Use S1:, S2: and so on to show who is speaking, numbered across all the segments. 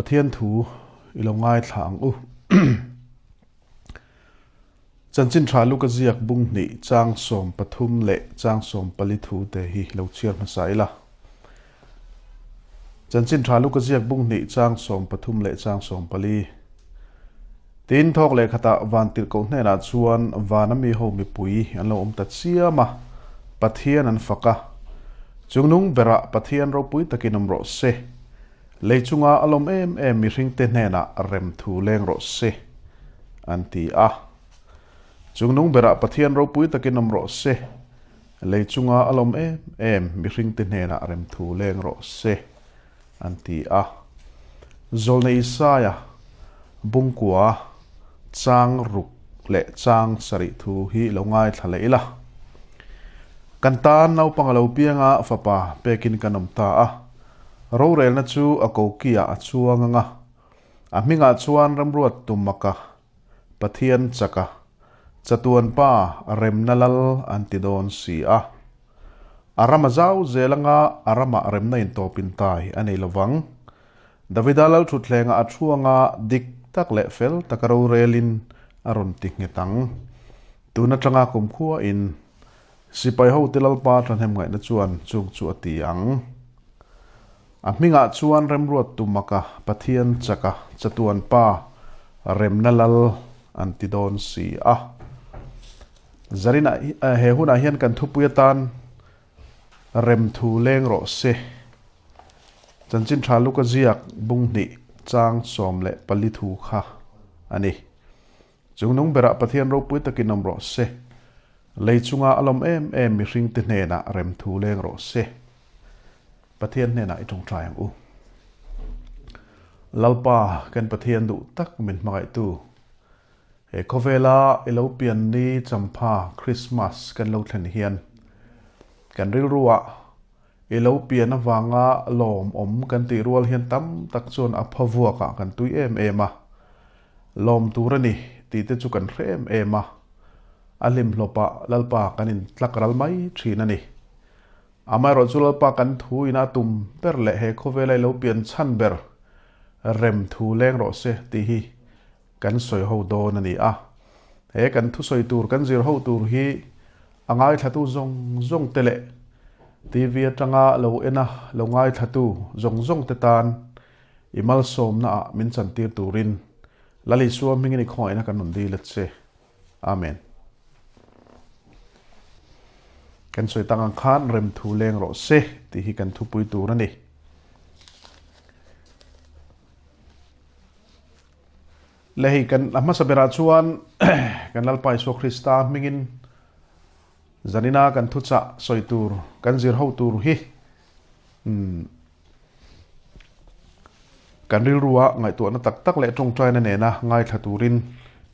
S1: Pathian thu i lo ngaithla ang u. Chanchin tha Luka ziak bung hnih chang 13 leh chang 14 thu te hi lo chhiar hmasa ila. Chanchin tha Luka ziak bung hnih chang 13 leh chang 14. Tin, thawk leh khatah vantirhkoh hnenah chuan vana mi ho mipui an lo awm ta chiam a, Pathian an fak a. Chungnung berah Pathian ropui takin awm rawh se. Lei chunga a lawm em em mihringte hnenah rem thu leng rawh se, an ti a. Chungnung berah Pathian ropui takin awm rawh se. Lei chunga a lawm em em mihringte hnenah rem thu leng rawh se. an ti a. Zawlna Isaia bungkua chang ruk leh chang sarih thu hi lo ngaithla leh ila. Kan tan naupang a lo piang a, fapa pekin kan awm ta a. Rorelna chu a kokiah a chuang ang a, a hmingah chuan remruat tumaka Pathian chaka chatuan pa remna lal an ti dawn si a. A ram a zau zel anga a ramah remna intawpin tai a nei lovang. Davida lal thutthlengah a thu anga dik tak leh fel taka rorelin a rawn ti nghet ang. Tun atanga kumkhuain sipai hote Lalpa thahnem ngaihna chuan chung chu a ti ang. A hmingah chuan remruat tumaka Pathian chaka chatuan pa remna lal an ti dawn si a. Zarina he hunah hian kan thupui atan rem thu leng rawh se. Chanchin tha Luka ziak bung hnih chang 14 thu kha a ni. Chungnung berah Pathian ropui takin awm rawh se. Lei chunga a lawm em em mihringte hnenah rem thu leng rawh se. Pathian hnenah i tawngtai ang u. Lalpa kan Pathian duh tak min hmangaihtu. He khawvela i lo pian ni champha Krismas kan lo thlen hian kan rilruah i lo pian avanga lawm awm kan tih rual hian tam tak chuan a phavuakah kan tui em em a, lawm tur a ni tih te chu kan hre em em a, a hlimhlawpah Lalpa kan intlak ral mai thin a ni. Amaherawhchu chu Lalpa kan thu ina tum ber leh he khawvela i lo pian chhan ber rem thu leng rawh se tih hi kan sawi ho dawn a ni a. He kan thusawi tur, kan zir ho tur hi a ngaithlatu zawng zawng te leh TV atanga lo en a, lo ngaithlatu zawng zawng te tan i malsawmna ah min chantir turin Lal Isua hmingin i khawngaihna kan rawn dil a che. Amen. Kan sawi tak ang khan remthu leng rawh se tih hi kan thupui tur a ni. Le hei kan a hmasa berah chuan kan Lalpa Isua Krista hmingin zanina kan thuchah sawi tur kan zir ho tur hi kan rilrua ngaihtuahna tak tak leh tawngtaina nena ngaithla turin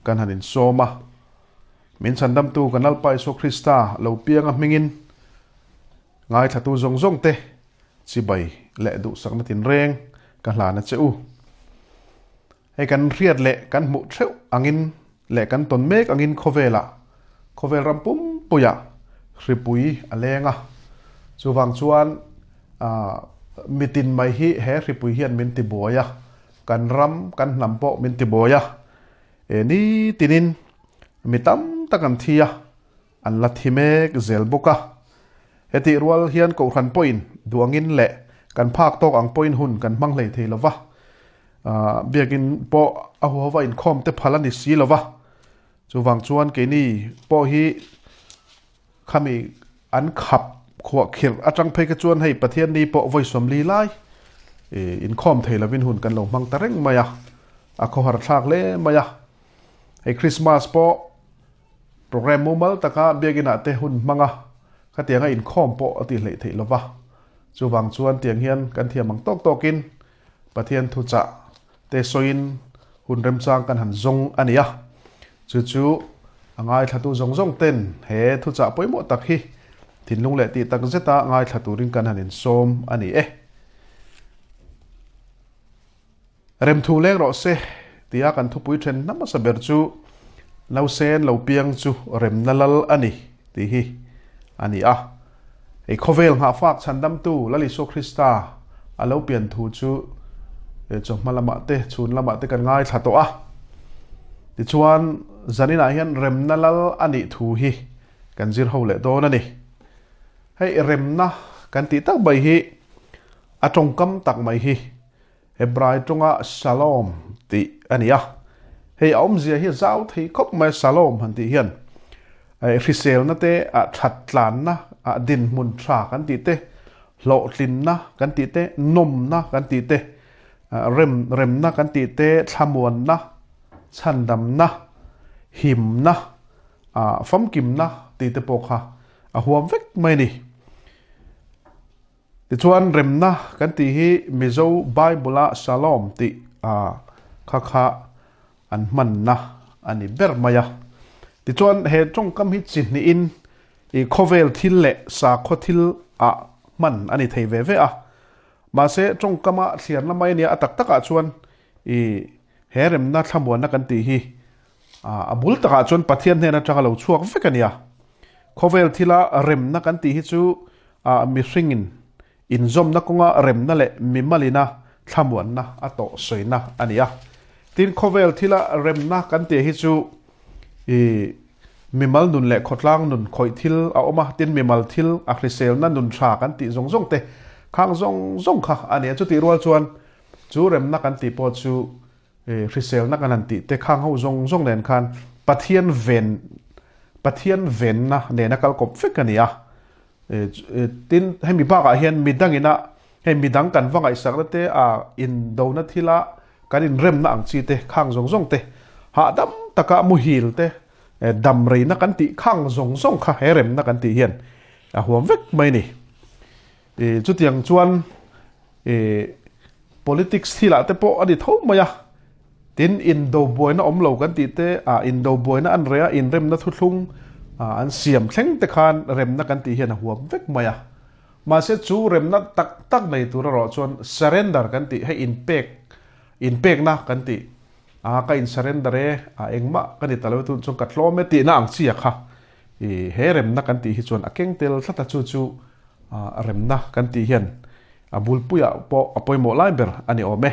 S1: kan han insawm a. Min chhandamtu kan Lalpa Isua Krista lo pianga hmingin ngaithlatu zawng zawng te chibai leh duhsakna tinreng ka hlan a che u. Hei kan hriat leh kan hmuh theuh angin leh kan tawn mek angin khawvelah, khawvel ram pumpuiah hripui a leng a. Chuvang chuan mitin mai hi he hripui hian min tibuai a, kan ram, kan hnam pawh min tibuai a. Nitinin mi tam tak an thi a. An la thi mek zel bawk a. Hetih rual hian Kohhran pawhin duangin leh kan phak tawk ang pawhin hun kan hmang hlei thei lo va. Biakin pawh a huhova inkhawm te phal a ni si lo va. Chuvang chuan keini pawh hi khami an khap khuah khirh atang phei kha chuan hei Pathianni pawh vawi 40 lai inkhawm thei lovin hun kan lo hmang ta reng mai a. A khawhar thlak hle mai a. Hei Christmas pawh Programme mumal taka biakinah te hun hmanga khatianga inkhawm pawh a tih hleih theih lova. Chuvang chuan tiang hian kan thiam ang tawk tawkin Pathian thuchah te sawiin hun remchang kan han zawng a ni a. Chu chu a ngaithlatu zawng zawng ten he thuchah pawimawh tak hi thinlung leh tih tak zeta ngaithla turin kan han insawm a ni e. Remthu leng rawh se tia kan thupui then hmasa ber chu Nausen lo piang chu remna lal a ni tih hi a ni a. Hei khawvel nghahfak chhandamtu Lal Isua Krista a lo pian thu chu Chawhma lamah te, chhun lamah te kan ngaithla tawh a. Tichuan, zaninah hian remna lal a nih thu hi kan zir ho leh dawn a ni. Hei remna kan tih tak mai hi a tawngkam tak mai hi Hebrai tawnga Shalom tih a ni a. Hei a awmzia hi a zau thei khawp mai a Shalom han tih hian hriselna te, that tlanna, dinhmun tha kan tih te, hlawhtlinna kan tih te, nawmna kan tih te, rem remna kan tih te, thlamuanna, chhandamna, himna, famkimna tih te pawh kha a huam vek mai a ni. Tichuan remna kan tih hi Mizo Bible-a Shalom tih kha kha an hmanna a ni ber mai a. Tichuan he tawngkam hi chi hnihin i khawvel thil leh sakhaw thil ah hman a ni thei ve ve a. Mahse tawngkama thliarna mai a nia a tak takah chuan i he remna thlamuanna kan tih hi A bul takah chuan Pathian hnen atanga lo chhuak vek a nia. Khawvel thila remna kan tih hi chu mihringin inzawmna kawnga remna leh mimalina thlamuanna a tawh sawina a ni a. Tin, khawvel thila remna kan tih hi chu i mimal nun leh khawtlang nun khawih thil a awm a, tin mimal thil a hriselna nun tha kan tih zawng zawng te khang zawng zawng kha a ni a. Chutih rual chuan chu remna kan tih pawh chu Hriselna kan han tih te khang ho zawng zawng nen khan Pathian ven Pathian venna nena kal kawp vek a ni a. Tin, hemi bakah hian midangina hei midang kan va ngaihsakna te a indona thila kan inremna ang chi te khang zawng zawng te hahdam taka muhil te dam reina kan tih khang zawng zawng kha he remna kan tih hian a huam vek mai a ni. Chutiang chuan Politics thilah te pawh a ni tho mai a, tin indo buaina awm lo kan tih te, ah indo buaina an reh a, inremna thuthlung an siam thleng te khan remna kan tih hian a huam vek mai a. Mahse chu remna tak tak nei tur erawh chuan surrender kan tih, hei inpek, inpekna kan tih, ah ka in surrender e, ah engmah ka ni ta lo e tun chuan ka tlawm e tihna ang chi a kha i he remna kan tih hi chuan a keng tel tlat a, chu chu remna kan tih hian A bulpuiah pawh a pawimawh lai ber a ni awm e.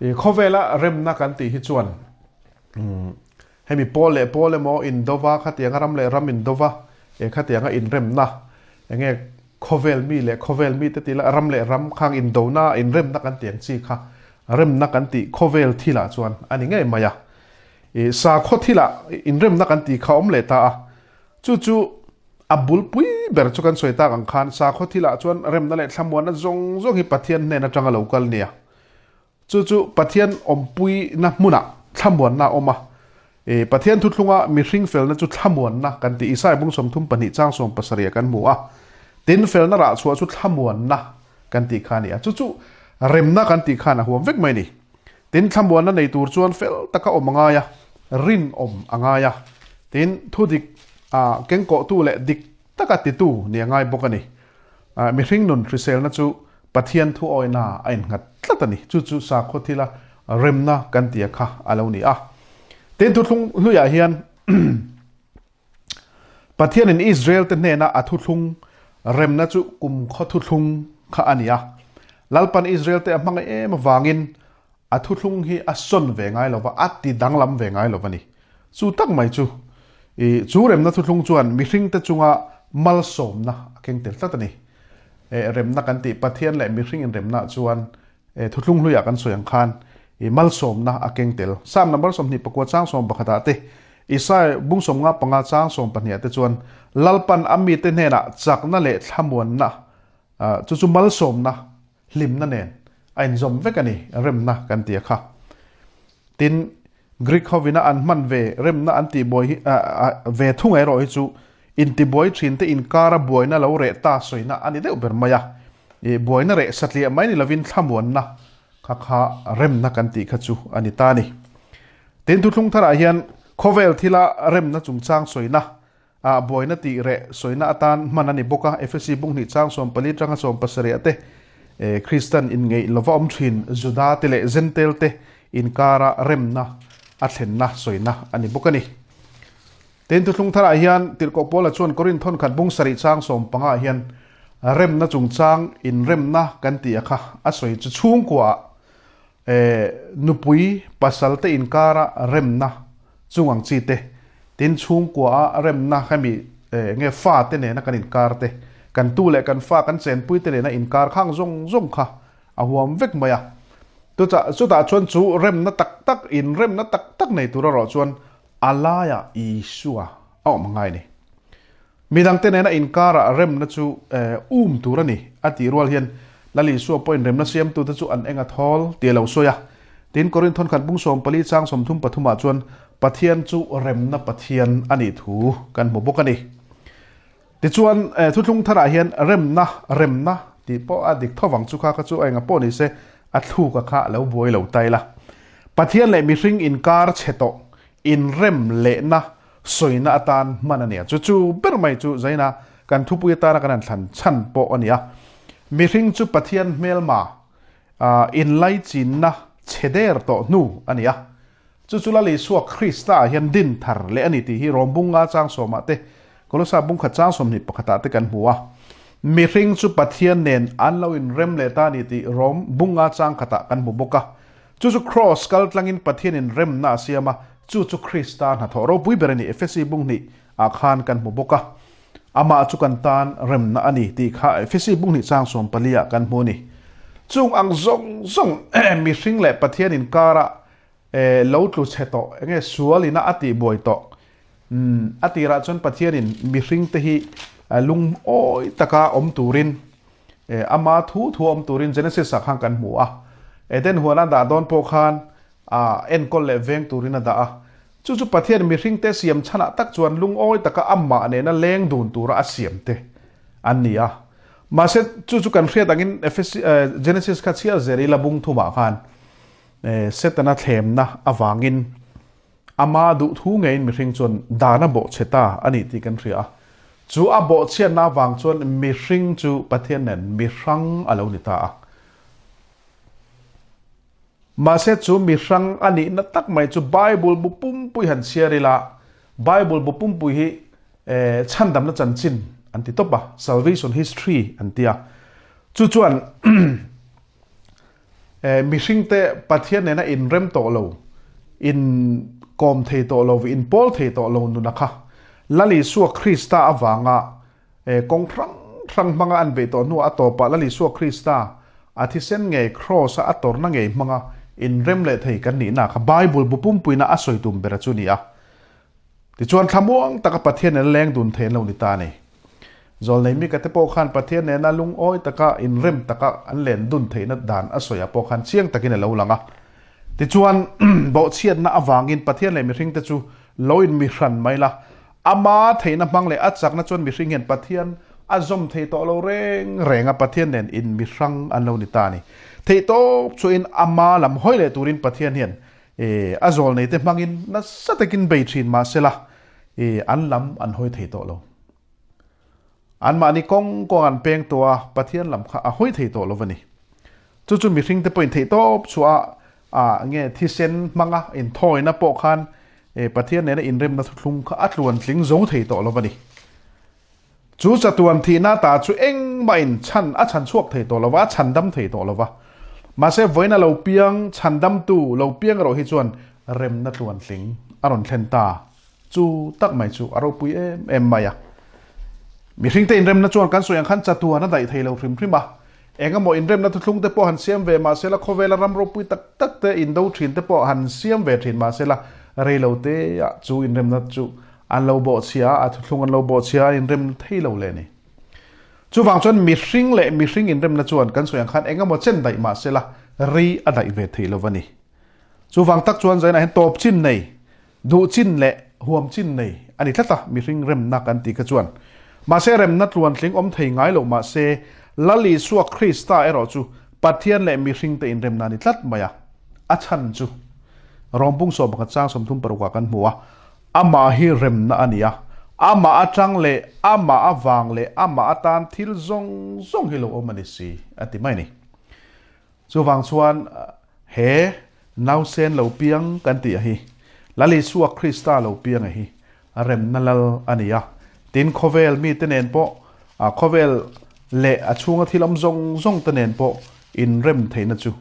S1: I khawvela remna kan tih hi chuan hemi pawl leh pawl emaw indova khatianga ram leh ram indova e khatianga inremna enge khawvel mi leh khawvel mi te tih lah ram leh ram khang indona inremna kan tih ang chi kha remna kan tih khawvel thilah chuan a ni ngei mai a. I sakhaw thilah inremna kan tih kha awm leh ta a. Chu chu a bulpui ber chu kan sawi tak ang khan sakhaw thilah chuan remna leh thlamuanna zawng zawng hi Pathian hnen atanga lo kal nia. Chu chu Pathian awmpuina hmunah thlamuanna a awm a. E, Pathian thuthlunga mihring felna chu thlamuanna kan ti. Isaiah bung 32 chang 17 kan hmu a. Tin felna rah chhuah chu thlamuanna kan tih kha a ni a. Chu chu remna kan tih khan a huam vek mai a ni. Tin, thlamuanna nei tur chuan fel taka awm a ngai a, rinawm a ngai a. Tin, thu dik kengkawhtu leh dik taka titu ni a ngai bawk a ni. Mihring nun hriselna chu Pathian thu awihna a innghat tlat a ni. Chu chu sakhaw thila remna kan tia kha a lo ni a. Tin, thuthlung hluiah hian Pathianin Israel-te hnena a thuthlung remna chu kumkhaw thuthlung kha a ni a. Lalpan Israel-te a hmangaih em avangin a thuthlung hi a sawn ve ngai lo va, a ti danglam ve ngai lo va ni. Chu tak mai chu i chu remna thuthlung chuan mihringte chunga malsawmna a keng tel tlat a ni. Remna kan tih Pathian leh mihring inremnaah chuan Thuthlung hluiah kan sawi ang khan i malsawmna a keng tel. Psalm number 24 chang 11 ah te, Isaiah bung 55 chang 12 ah te chuan Lalpan a mite hnenah chakna leh thlamuanna, chu chu malsawmna, hlimna nen a inzawm vek a ni, remna kan ti a kha. Tin, Greek hovina an hman ve remna an tihbuai hi ve thung erawh hi chu intibuai thinte inkara buaina lo reh ta sawina a ni deuh ber mai a. I buaina reh satliah mai ni lovin thlamuanna kha kha remna kan tih kha chu a ni ta a ni. Tin, thuthlung tharah hian khawvel thila remna chungchang sawina ah buaina tih reh sawina atan hman a ni bawk a. Efesi bung hnih chang 14 tanga 17 ah te Kristan inngeih lova awm thin Juda te leh Zentel te inkara remna a thlenna sawina a ni bawk a ni. Tin, thuthlung tharah hian Tirhkoh Paula chuan Korinth thawnkhat bung sarih chang 15 ah hian remna chungchang inremna kan tih a kha a sawi chu chhungkuaah. Nupui pasal te inkara remna chung ang chi te, tin chhungkua a remna hemi nge fa te nena kan inkar te, kan tu leh kan fa kan chenpui te nena inkar khang zawng zawng kha a huam vek mai a. Chutah chuan chu remna tak tak, inremna tak tak nei tur erawh chuan a laiah Isua a awm angai a ni. Midangte nena inkarah remna chu um tur a ni, a tih rual hian Lal Isua pawhin remna siamtute chu an eng a thawl tih a lo sawi a. Tin, Korinth thawnkhat bung 14 chang 33 ah chuan Pathian chu remna Pathian a nih thu kan hmu bawk a ni. Tichuan, thuthlung tharah hian remna, remna tih pawh a dik tho vang chu kha kha chu a enga pawh ni se a thluka kha a lo buai lo ta ila. Pathian leh mihring inkar chhe tawh inrem lehna sawina atan hman a ni a. Chu chu ber mai chu Zaina kan thupui atana kan han thlan chhan pawh a ni a. Mihring chu Pathian hmelma inlaichinna chhe der tawh hnu a ni a. Chu chu Lal Isua Krista ah hian din thar leh a ni tih hi Rom bung nga chang sawmah te, Kolosa bung khat chang 21 ah te kan hmu a. Mihring chu Pathian nen an lo inrem leh ta a ni tih Rom bung nga chang khatah kan hmu bawk a. Chu chu Kraws kal tlangin Pathianin remna a siam a, chu chu Krista hnathawh ropui ber a ni, Efesi bung hnih ah khan kan hmu bawk a. Amah chu kan tan remna a ni tih kha Efesi bung hnih chang 14 ah kan hmu a ni. Chung ang zawng zawng mihring leh Pathian inkara lo tlu chhe tawh, enge sual ina a tih buai tawh, a tirah chuan Pathianin mihring te hi lungawi taka awm turin, Ama thu thu awm turin Genesis ah khan kan hmu a. Eden huan a dah dawn pawh khan a enkawl leh veng turin a dah a. Chu chu Pathian mihringte siam chhanah tak chuan lungawi taka amah nena leng dun tura a siam te an ni a. Mahse chu chu kan hriat angin Genesis kha chhiar zel ila bung thumah khan Setana thlemna avangin Ama duh thu ngeiin mihring chuan dan a bawhchhe ta a ni tih kan hria a. Chu a bawhchhiatna avang chuan mihring chu Pathian nen mihrang a lo ni ta a. Mahse chu mihrang a nihna tak mai chu Bible bu pumpui han chhiar ila, Bible bu pumpui hi chhandamna chanchin an ti tawp a, salvation history an ti a. Chu chuan Mihringte Pathian nena inrem tawh lo, inkawm thei tawh lo, inpawl thei tawh lo nuna kha Lal Isua Krista avanga kawng hrang hrang hmanga an beih tawh hnuah a tawpah Lal Isua Krista a thisen ngei Kraws-a a tawrhna ngei hmanga inrem leh thei kan nihna kha Bible bu pumpuina a sawi tum bera chu ni a. Tichuan thlamuang taka Pathian nena leng dun thei an lo ni ta a ni. Zawlnei Mika te pawh khan Pathian nena lungawi taka inrem taka an len dun theihna dan a sawi ah pawh khan chiang takin a lo lang a. Tichuan bawhchhiatna avangin Pathian leh mihringte chu lo in mihran mai la, ama theihna hmang leh a chakna chuan mihring hian Pathian a zawm thei tawh lo reng reng a, Pathian nen in mihrang an lo ni ta a ni. Theihtawp chuahin ama lam hawi leh turin Pathian hian E, a zawlneite hmangin nasa takin bei thin mahsela, e, an lam an hawi thei tawh lo. Anmahni kawng kawng an peng tawh a, Pathian lam kha a hawi thei tawh lo va ni. Chu chu mihringte pawhin theih tawp chhuah a, a nge thisen hmanga inthawina pawh khan, e, Pathian nena inremna thuthlung kha a tluan tling zo thei tawh lo va ni. Chu chatuan thihna ta chu engmahin chhan a chhan chhuak thei tawh lo va, a chhan dam thei tawh lo va. Mahse, vawiin a lo piang, chhan damtu lo piang erawh hi chuan remna tluantling a rawn thlen ta. Chu tak mai chu a ropui em em mai a. Mihringte inremna chuan kan sawi ang khan chatuan a daih thei lo hrim hrim a. Eng emaw inremna thuthlung te pawh han siam ve mahse la khawvela ram ropui tak tak te indo thin te pawh han siam ve thin mahse la rei lo te ah chu inremna chu an lo bawhchhia a, a thuthlung an lo bawhchhia a, an inrem thei lo le ni. Chuvang chuan mihring leh mihring inremna chuan kan sawi ang khan eng emaw chen daih mahse la rei a daih ve thei lo va ni. Chuvang tak chuan zainah hian tawp chin nei, duh chin leh huam chin nei a ni tlat a, mihring remna kan tih kha chuan. Mahse remna tluantling awm thei ngai lo mahse Lal Isua Krista erawh chu Pathian leh mihringte inremna a ni tlat mai a, a chhan chu Rom bung 11 chang 36 ah kan hmu a, Amah hi remna a ni a, amah atang leh amah avang leh amah atan thil zawng zawng hi lo awm a ni si, a ti mai a ni. Chuvang chuan he nausen lo piang kan tih a hi, Lal Isua Krista lo piang a hi remna lal a ni a. Tin, khawvel mite nen pawh, khawvel leh a chhunga thil awm zawng zawng te nen pawh inrem theihna chu.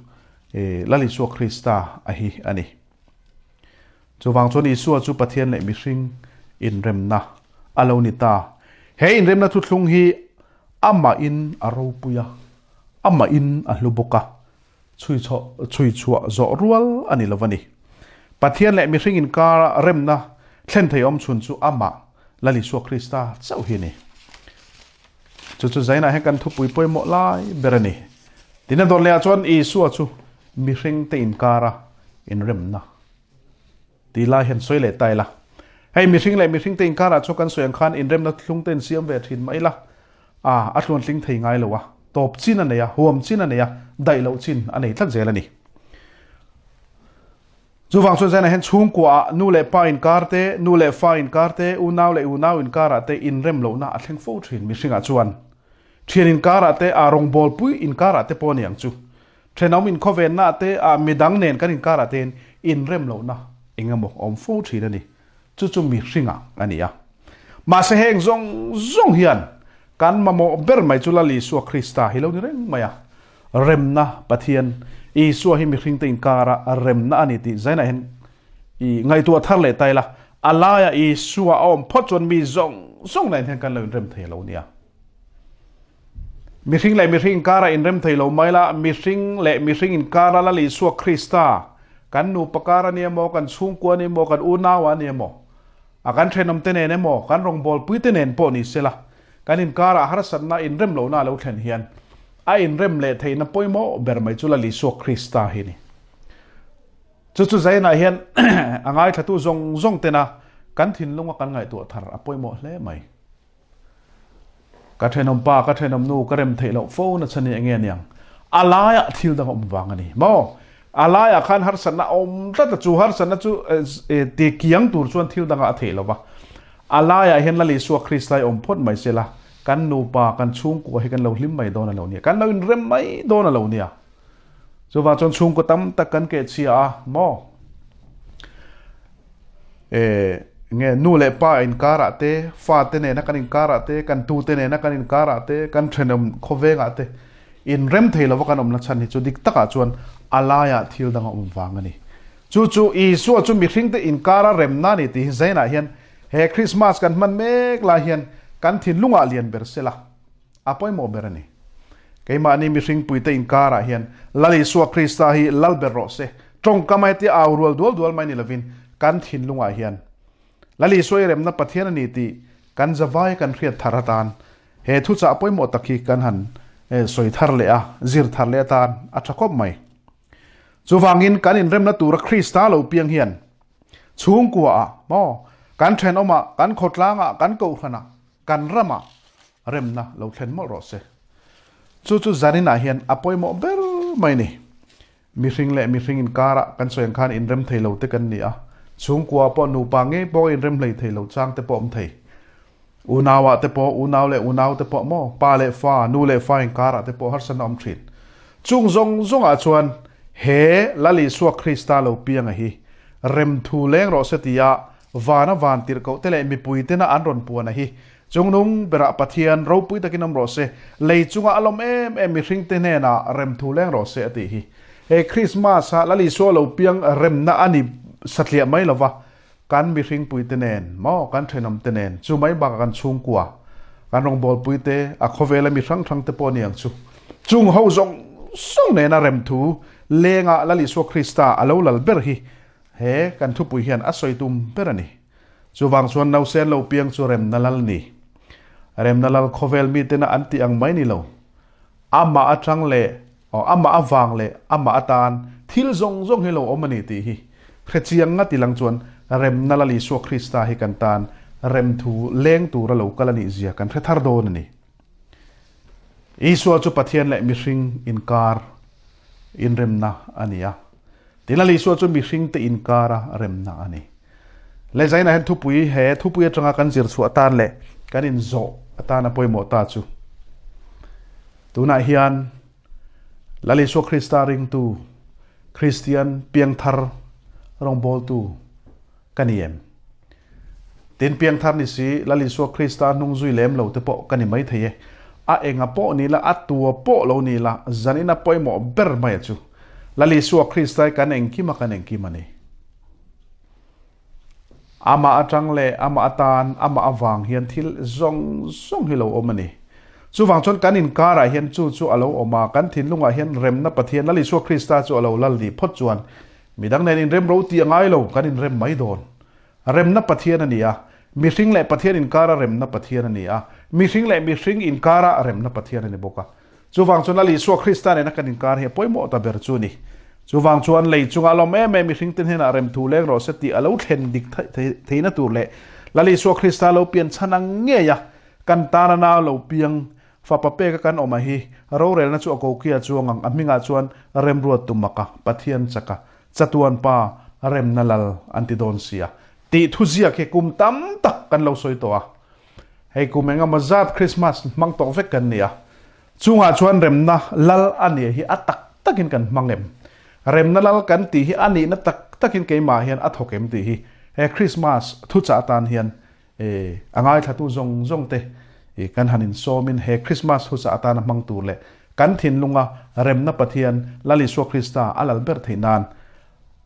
S1: Lal Isua Krista a hi a ni. Chuvang chuan Isua chu Pathian leh mihring inremna a lo ni ta. He inremna thuthlung hi amahin a ropui a, amahin a hlu bawk a, chhuichhuah zawh rual a ni lo a ni. Pathian leh mihring inkara remna thlen thei awmchhun chu amah Lal Isua Krista chauh hi a ni. Chu chu zainah hian kan thupui pawimawh lai ber a ni. Tin a dawt lehah chuan Isua chu mihringte inkara inremna tih lai hian sawi leh ta ila. Hei mihring leh mihringte inkarah chuan kan sawi ang khan inremna thlungte insiam ve thin mah ila, a a tluantling thei ngai lo a, tawp chin a nei a, huam chin a nei a, daih loh chin a nei tlat zel a ni. Chuvang chuan zainah hian chhungkuaah nu leh pa inkar te, nu leh fa inkar te, unau leh unau inkarah te inrem lohna a thleng fo thin mihringah chuan. Thian inkarah te, a rawngbawlpui inkarah te pawh a ni ang chu. Thenawm inkhawvennaah te, a midang nen kan inkarah tein inrem lohna eng emaw a awm fo thin a ni. Chu chu mihringah a ni a. Mahse heng zawng zawng hian kan mamawh ber mai chu Lal Isua Krista hi lo ni reng mai a. Remna Pathian, Isua hi mihringte inkara remna a ni tih zainah hian i ngaihtuah thar leh ta ila, a laia Isua a awm phawt chuan mi zawng zawng nen hian kan lo inrem thei lo nia. Mihring leh mihring inkara inrem thei lo mai la, mihring leh mihring inkara Lal Isua Krista, kan nupa kar a ni emaw, kan chhungkua a ni emaw, kan unau a ni emaw, a kan thenawmte nen emaw, kan rawngbawlpuite nen pawh ni sela, Kan inkarah harsatna inrem lohna a lo thlen hian a inrem leh theihna pawimawh ber mai chu Lal Isua Krista hi a ni. Chu chu zainah hian a ngaithlatu zawng zawng tena kan thinlunga kan ngaihtuah thar a pawimawh hle mai. Ka thenawm pa, ka thenawm nu ka rem theih loh fo na chhan hi enge aniang? A laiah thil dang a awm vang a ni maw? A laiah khan harsatna a awm tlat a, chu harsatna chu ti kiang tur chuan thil dangah a theih lo va. A laiah hian Lal Isua Krista hi awm phawt mai sela, kan nupa, kan chhungkua hi kan lo hlim mai dawn a lo nia, kan lo inrem mai dawn a lo nia. Chuvang chuan chhungkaw tam tak kan kehchhia a maw? E, nge nu leh pa inkarah te, fa te nena kan inkarah te, kan tu te nena kan inkarah te, kan thenawm khawvengah te inrem thei lova kan awmna chhan hi chu dik takah chuan a laiah thil dang a awm vang a ni. Chu chu Isua chu mihringte inkara remna a ni tih hi zainah hian he Krismas kan hman mek lai hian kan thinlungah lian ber sela a pawimawh ber a ni. Keimahni mihringpuite inkarah hian Lal Isua Krista hi lal ber rawh se. Tawngkam a hetia au rual dual dual mai ni lovin kan thinlungah hian Lal Isua i remna Pathian a ni tih kan zavai kan hriat thar atan he thuchah pawimawh tak hi kan han sawi thar leh a, zir thar leh atan a tha khawp mai. Chuvangin kan inremna tura Krista lo piang hian chhungkuaah maw, kan thenawmah, kan khawtlangah, kan kohhranah, kan ramah remna lo thlen mawlh rawh se. Chu chu zaninah hian a pawimawh ber mai ni. Mihring leh mihring inkarah kan sawi ang khan inrem thei lo te kan ni a, chhungkuaah pawh nupa ngei pawh inrem hlei thei lo chang te pawh awm thei. Unauah te pawh, unau leh unau te pawh maw, pa leh fa, nu leh fa inkarah te pawh harsatna awm thin. Chung zawng zawngah chuan he Lal Isua Krista lo pianga hi remthu leng rawh se tia vana van tirhkoh te leh mipui tena an rawn puana hi chungnung berah Pathian ropui takin awm rawh se, lei chunga a lawm em em mihringte hnenah remthu leng rawh se a tih hi. He Krismas-a Lal Isua lo piang remna a ni satliah mai lova, Kan mihringpuite nen maw, kan thenawmte nen, chu mai bakah kan chhungkua, kan rawngbawlpuite, a khawvela mi hrang hrangte pawh a ni ang chu. Chung ho zawng zawng nena remthu lenga Lal Isua Krista a lo lal ber hi he kan thupui hian a sawi tum ber a ni. Chuvang chuan nausen lo piang chu remna lal ni. Remna lal khawvel mitena an tih ang mai ni lo. Amah atang leh Aw, amah avang leh amah atan thil zawng zawng hi lo awm a ni tih hi hrechiang nga tilang chuan remna Lal Isua Krista hi kan tan remthu leng tura lo kal a nih zia kan hre thar dawn a ni. Isua chu Pathian leh mihring inkar inremna a ni a, tin Lal Isua chu mihringte inkara remna a ni. Lehzainah hian thupui he thupui atanga kan zir chhuah atan leh kan inzawh atana pawimawh ta chu Tunah hian Lal Isua Krista ringtu Kristian piangthar rawngbawltu ka ni em? Tin, piangthar ni si Lal Isua Krista hnung zui lem lo te pawh ka ni mai thei e. A enga pawh ni la, a tua pawh lo ni la, zanina pawimawh ber mai a chu. Lal Isua Krista hi kan engkim a kan engkim a ni. Amah atang leh amah atan, amah avang hian thil zawng zawng hi lo awm a ni. Chuvang chuan kan inkarah hian chu chu a lo awm a, kan thinlungah hian remna Pathian Lal Isua Krista chu a lo lal nih phawt chuan midang nen inrem ro tih a ngai lo, kan inrem mai dawn. Remna Pathian a ni a, mihring leh Pathian inkara remna Pathian a ni a, mihring leh mihring inkara remna Pathian a ni bawk a. Chuvang chuan Lal Isua Krista nena kan inkar hi a pawimawh ta ber chu a ni. Chuvang chuan lei chunga lawm em em mihringte hnenah remthu leng rawh se tih a lo thlen dik theihna tur leh Lal Isua Krista lo pian chhan ang ngei a, kan tana nau lo piang fapa peka kan awm a hi rorelna chu a kokia chuang ang a hmingah chuan remruat tumaka Pathian chaka chatuan pa remna lal an ti dawn sia tih thuziak hi kum tam tak kan lo sawi tawh a. Hei kum engemaw zat Christmas hmang tawh vek kan ni a, chungah chuan remna lal a nih hi a tak takin kan hmang em? Remna lal kan tih hi a nihna tak takin keimah hian a thawk em tih hi he Christmas thuchah atan hian a ngaithlatu zawng zawng te kan han insawmin he Christmas thuchah atana hmang tur leh kan thinlunga remna Pathian Lal Isua Krista a lal ber theih nan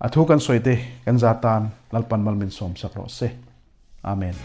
S1: a thu kan sawi te kan za tan Lalpan mal min sawmsak rawh se. Amen.